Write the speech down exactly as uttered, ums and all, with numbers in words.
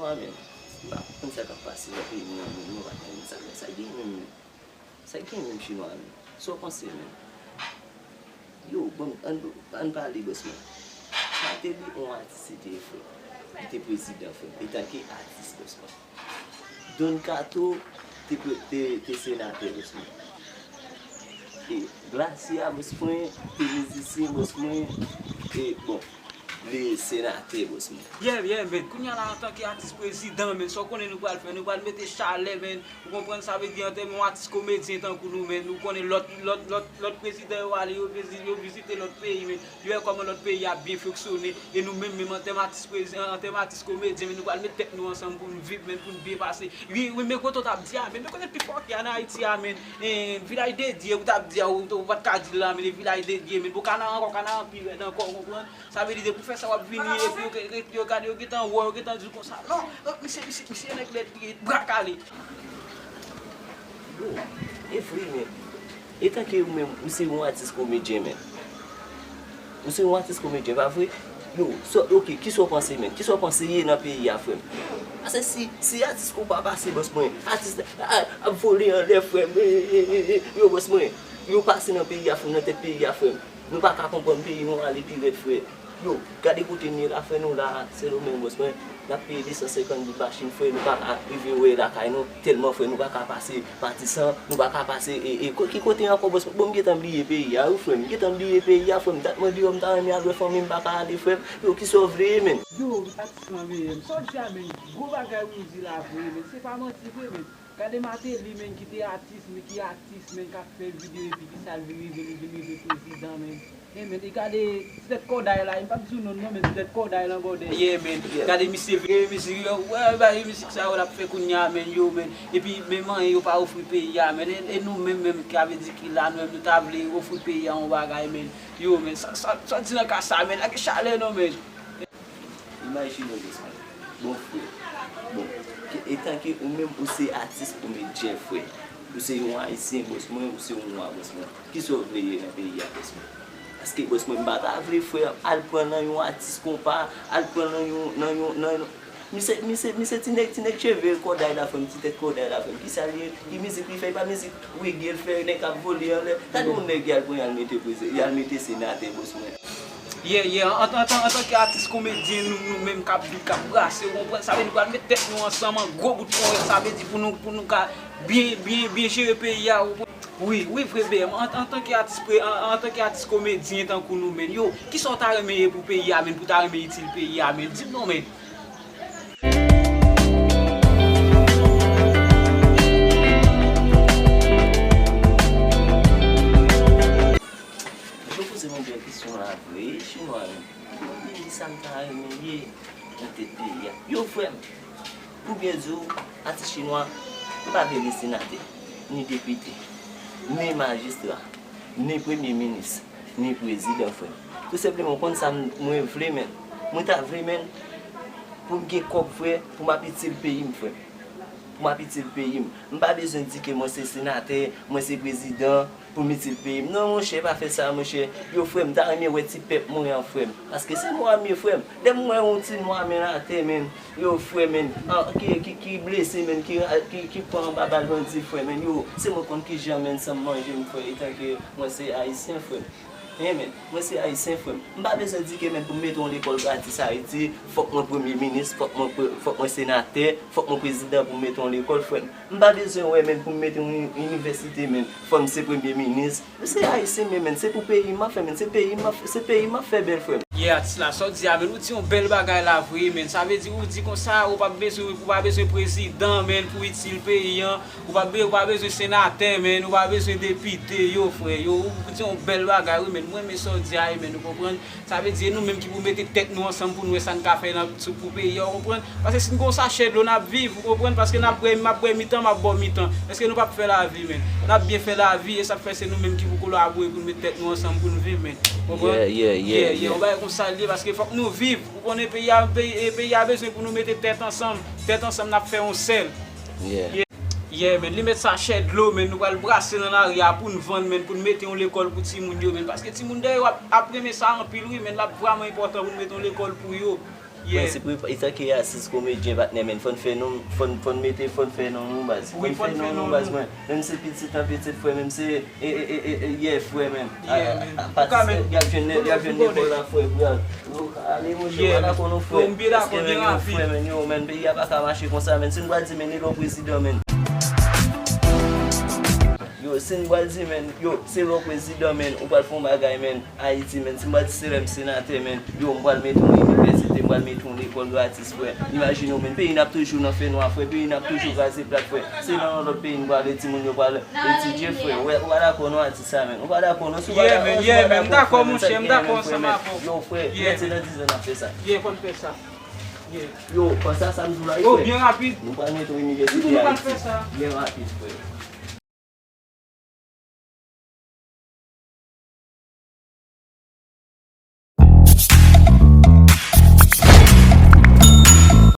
Mwen menm, m pa konprann sa k ap pase nan peyi m nan menm non, pa konprann sa, sa gen menm, sa gen menm chinwa menm. Sa w panse menm? Yo, bon, ann, ann pale, bòs mwen. Martelly, yon atis li te ye, frè. Li te prezidan, frè. Etanke atis, bòs mwen. Don Kato te, pre- te, te senatè, bòs mwen. E Gracia, bòs mwen, te mizisyen, bòs mwen. E, bon, li senatè, bòs mwen. Yeah, yeah, men. Kounye a la, antanke atis prezidan, men, sa w konnen nou pral fè? Nou pral mete chalè, men. Ou konprann sa vle di an tèm yon atis komedyen tankou nou, men. Ou konnen lòt, lòt, lòt, lòt prezidan yo ale, yo vizi- yo vizite lòt peyi, men. Yo wè kòman lòt peyi ap byen fonksyone. E nou menm, menm an tèm atis prezidan, an tèm atis komedyen, men nou pral met tèt nou ansanm pou n viv, men, pou n byen pase. Wi, wi, men kote w t ap di a, men, men kote pi fò ki ann Ayiti a, men. E, Vilaj de Dye, ou t ap di a, ou, ou pa t ka di l la, men, Vilaj de Dye, men, bon, Kanaran ankò, Kanaran pi rèd ankò, ou konprann? Sa vle di, depi w fè sa, w ap vini, epi yo, epi yo gade, yo gentan wè, yo gentan di w konsa, non, non, misye, misye, misye nèg lèd li ye, bra kale. Yo, e vre, men. Etanke ou menm, ou se yon atis komedyen, men. Ou se yon atis komedyen, pa vre? Yo, so, ok, kisa w panse, men? Kisa w panse ye nan peyi a, frè m? Paske si, si atis konpa pase, bòs mwen, atis a, ap vole anlè, frè m, e, e, e, e, yo, bòs mwen, yo pase nan peyi a, frè m, nan tèt peyi a, frè m. Nou pa ka konprann peyi nou ale pi rèd, frè. Yo, gade kote n ye la, frè, nou la, Sendomeng, bòs mwen, n ap peye de san senkant goud machin, frè, nou pa ka rive wè lakay nou, tèlman, frè, nou pa ka pase Matisan, nou pa ka pase, e, e, ko- ki kote ankò, bòs mwen? Bon, m gentan bliye peyi a, wi, frè m, m gentan bliye peyi a, frè m, dat mwen deyò, m ta renmen al wè fanmi m, m pa ka ale, frè m. Yo, kisa w vle, men? Yo, atis lan veye m. Sa w di a, men, gwo bagay ou di la vre, men, se pa manti vre, men. Gade Martelly, men, ki te atis, men, ki atis, men, k ap fè videyo, epi ki sa l vin rive, li vin rive prezidan, men. E, men, e gade ti tèt kòday la, m p ap di w non l non, men ti tèt kòday lan bòdè. Yeah, men, gade misye vire, misye vire, wè, bay mizik sa yo l ap fè kounye a, men, yo, men. Epi, men, manyen yo pa ofri peyi a, men. E, e nou menm, menm, ki avle di ki la, nou menm, nou ta vle ofri peyi a yon bagay, men. Yo, men, sa, sa, sa w di nan ka sa, men, lage chalè non, men. Imajine w, bòs mwen. Bon, frè. Bon, ke- etanke ou menm, ou se atis komedyen, frè. Ou se yon Ayisyen, bòs mwen, ou se yon nwa, bòs mwen. Kisa w vle ye nan peyi a, bòs mwen? Paske, bòs mwen, m pa ta vle, frè, al pran nan yon atis konpa, al pran nan yon, nan yon, nan yon, misye, misye, misye ti nèg, ti nèg cheve kòday la, frè m, ti tèt kòday la, frè m. Kisa l ye? Ki mizik li fè? E pa mizik rege l fè, nèg k ap vole anlè. Gade yon nèg y al pran, y al mete prezi- y al mete senatè, bòs mwen. Yeah, yeah, an, an, an, antanke atis komedyen, nou, nou menm k ap viv, k ap brase, ou konprann? Sa vle di nou pral met tèt nou ansanm an gwo bout ponyèt, sa vle di pou nou, pou nou ka byen, byen, byen jere peyi a, ou konprann? Wi, wi, vre B M, an, antanke atis pre- an, antanke atis komedyen tankou nou, men, yo, kisa w ta renmen ye pou peyi a, men, pou ta renmen itil peyi a, men, di m non, men. Yo poze m yon bèl kesyon la vre, chinwa yo. Ki sa m ta renmen ye nan tèt peyi a? Yo, frè m, pou byen di w, atis chinwa, m pa vle ni senatè, ni depite, ni majistra, ni premye minis, ni prezidan, frè m. Tou senpleman, w konn sa m- mwen vle, men. Mwen ta vle, men, pou m gen kòb, frè, pou m ap itil peyi m, frè m. Pou m ap itil peyi m. M pa bezwen di ke mwen se senatè, mwen se prezidan, pou m itil peyi m. Non, monchè, pa fè sa, monchè. Yo, frè m, m ta renmen wè ti pèp mwen an, frè m. Paske se nwa m ye, frè m. Lè m wè yon ti nwa, men, atè, men, yo, frè, men, an, ki, ki, ki blese, men, ki, ki, ki pran anba bal bandi, frè, men, yo, se mwen konn kijan, men, san m manje m, frè, etanke mwen se ayisyen, frè m. Hen, men, mwen se ayisyen, frè m. M pa bezwen di ke, men, pou m mete yon lekòl gratis Ayiti, fòk mwen premye minis, fòk mwen pre- fòk mwen senatè, fòk mwen prezidan pou m mete yon lekòl, frè m. M pa bezwen wè, men, pou m mete yon inivèsite, men, fò m se premye minis. M se ayisyen, men, men, se pou peyi m m ap fè, men, se peyi m m ap- se peyi m m ap fè bèl, frè m. Yeah, atis la, sa w di a, men, ou di yon bèl bagay la vre, men. Sa vle di, ou di konsa, ou pa bezwen, ou pa bezwen prezidan, men, pou itil peyi an. Ou pa be- ou pa bezwen senatè, men, ou pa bezwen depite, yo, frè, yo, ou di yon bèl bagay, wi, men, mwen renmen sa w di a, men, ou konprann? Sa vle di, e nou menm ki pou mete tèt nou ansanm pou n wè sa n ka fè nan, sou, pou peyi a, w konprann? Paske si n gen yon sachè dlo, n ap viv, ou konprann? Paske n ap bwè, m ap bwè mitan, m ap ba w mitan. Èske nou p ap fè lavi, men? N ap byen fè lavi, e sa k fè se nou menm ki pou kolabore pou n met tèt nou ansanm pou n viv, men. Ou konprann? Yeah, yeah, yeah, yeah, yeah. Yon bagay konsa l ye, paske fòk nou viv. Ou konnen peyi a, peyi, e peyi a bezwen pou nou mete tèt ansanm. Tèt ansanm, n ap fè yon sèl. Yeah. Yeah, men, li met sachè dlo, men, nou pral brase nan lari a pou n vann, men, pou n mete yon lekòl pou timoun yo, men, paske timoun dèyè yo ap, ap renmen sa anpil, wi, men, l ap vrèman enpòtan pou n mete yon lekòl pou yo. Prensip wi, e tanke atis komedyen patnè, men fò n fè non, fò n, fò n mete, fò n fè non nou baz. Fò n fè non nou baz, mwen. Menm se pitit an pitit, frè, menm se, e, e, e, e, e, yeah, frè, men. A, a, a, patnè, y ap jwenn, y ap jwenn lekòl la, frè, pou y al. Ale, monchè, w pa dakò non, frè. Èske, men, yo, frè, men, yo, men, peyi a pa ka mache konsa, men. Si n pral di, men, e lè w prezidan, men. Yo, si n pral di, men, yo, se lè w prezidan, men, ou pral fè yon bagay, men. Ayiti, men, si m pral di se lè m senatè, men, yo, m pral mete yon inivèsite, m pral mete yon lekòl gratis, frè. Imajine w, men, peyi n ap toujou nan fènwa, frè, peyi n ap toujou kraze plat, frè. Se nan yon lòt peyi n prale, timoun yo pral etidye, frè. Ou pa dakò non a di sa, men. Ou pa dakò non, si w pa dakò, si w pa dakò, frè, men, sa k genyen menm, frè, men. Yo, frè, se nan diz an n ap fè sa. Yo, panse a sa m di w la, frè. Nou pral mete yon inivèsite Ayiti. Byen rapid, frè.